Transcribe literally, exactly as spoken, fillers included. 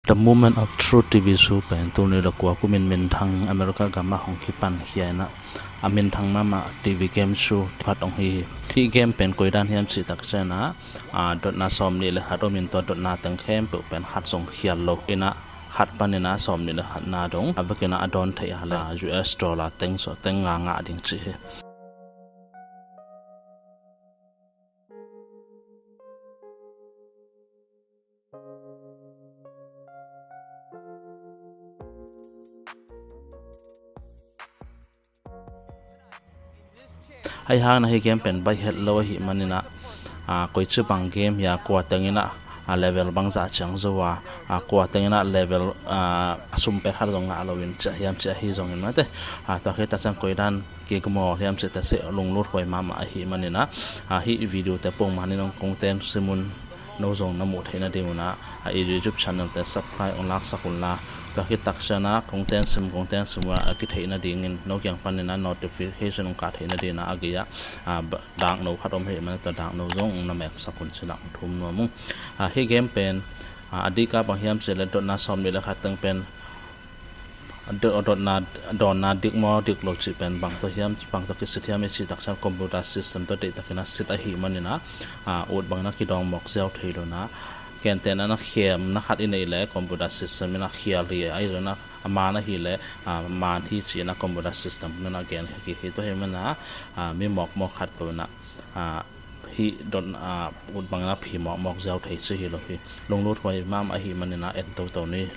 The Moment of Truth T V show pen tul nih le kua kumin minthang America gam ah hong kipan khia in ah, a minthang mahmah T V game show khat hong hi hi. Hih game pen koi dan hiam cih tak ciangin ah, a, dotna sawm nih le khat om in, tua dotna teng khempeuh pen khat zong khial lo in ah, khat panin ah sawm nih le khatna dong a vekin ah a dawn theih a le, a, U S dollar teng sawm teng nga ngah ding cih hi. Ahi hangin ah hih game pen baih het lo ahih manin ah, a, koici bang game hia, kua tengin ah, a, level bangzah ciang zo a, a, kua tengin ah level, a, a sum pek khat zong ngah lo in cih hiam cih ahi zongin mate, a, tua khit tak ciang koi dan kik maw hiam cih teh seh, lunglut huai mahmah ahih manin ah, a, hih video te pawlkhat in hong kong ten sim un, no zong na muh theih nading un ah, a, i YouTube channel te subscribe hong laksak un la. Tua khit tak ciang ah kong ten sim, kong ten sim un ah a kitheih nadingin, no kiang panin ah notification hong kah theih nadingin ah a gei ah, a, ba-, dakno khat om ahih manin tua dakno zong na meksak un ci-in ah hong thum nuam ung. A, hih game pen, a, a dik ah bang hiam cih leh dotna sawm nih le khat teng pen, a do-, a dotna, a dawnna dik maw dik lo cih pen bang tawh hiam, bang tawh kisit hiam i cih tak ciang computer system tawh deihtakin a sit ahih manin ah, a, ut bangin a kidawng mawk ziau thei lo in ah, gentehna in ah khem na khat i neih leh computer system in ah khial hi, ahi zongin ah a man ahih leh, a, man hi ci-in ah computer system in ah gen kik hi. Tua ahih manin ah, a, mi mawkmawk khat peuh in ah, a, hih dot, a, ut bangin a phi mawkmawk ziau thei cih hi lo hi. Lunglut huai mahmah ahih manin ah en toto ni.